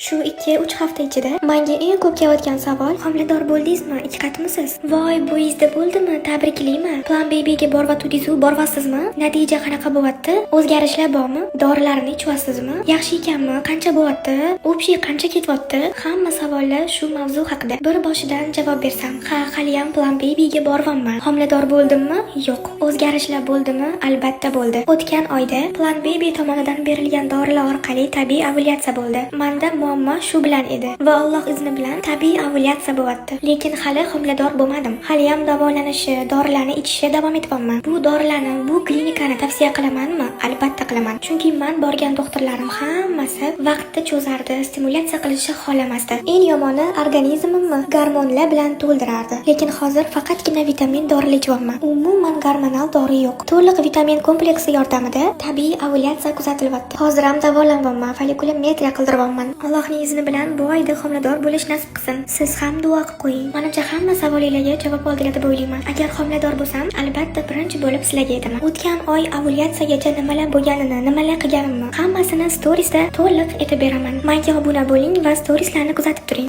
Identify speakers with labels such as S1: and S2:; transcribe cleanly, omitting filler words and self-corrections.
S1: Shu 2-3 hafta ichida manga eng ko'p kelayotgan savol: "Homilador bo'ldingizmi? Ikki qatmisiz? Voy, bo'yingizda bo'ldimi? Tabriklayman. Plan Babyga borvatudingizu, boryapsizmi? Natija qanaqa bo'lyapti? O'zgarishlar bormi? Dorilarni ichyapsizmi? Yaxshi ekanmi? Qancha bo'lyapti? Общий qancha ketyapti?" Hamma savollar shu mavzu haqida. Bir boshidan javob bersam, ha, haliyam Plan Babyga boryapman. Homilador bo'ldimmi? Yo'q. O'zgarishlar bo'ldimi? Albatta bo'ldi. O'tgan oyda Plan Baby tomonidan berilgan dorilar orqali tabiiy ovulyatsiya bo'ldi. Manda muammo shu bilan edi va Alloh izni bilan tabiiy ovulyatsiya bo'lyapti. Lekin hali homilador bo'lmadim. Haliyam davolanishi, dorilarni ichishni davom etyapman. Bu dorilarni, bu klinikani tavsiya qilamanmi? Albatta qilaman. Chunki man borgan doktorlarim hammasi vaqtni cho'zardi, stimulyatsiya qilishni xohlamasdi. Eng yomoni, organizmimni gormonlar bilan to'ldirardi. Lekin hozir faqatgina vitamin dorilar ichyapman. Umuman gormonal dori yo'q. To'liq vitamin kompleksi yordamida tabiiy ovulyatsiya kuzatilyapti. Hozir ham davolanyapman, follikulometriya qildiryapman. Allohning izni bilan bu oyda homilador bo'lish nasib qilsin. Siz ham duo qilib qo'ying. Manimcha, hamma savolinglarga javob oldinglar deb o'ylayman. Agar homilador bo'lsam, albatta birinchi bo'lib sizlarga aytaman. O'tgan oy ovulyatsiyagacha nimalar bo'lganini, nimalar qilganimni hammasini storiesda to'liq aytib beraman. Menga obuna bo'ling va storieslarni kuzatib turing.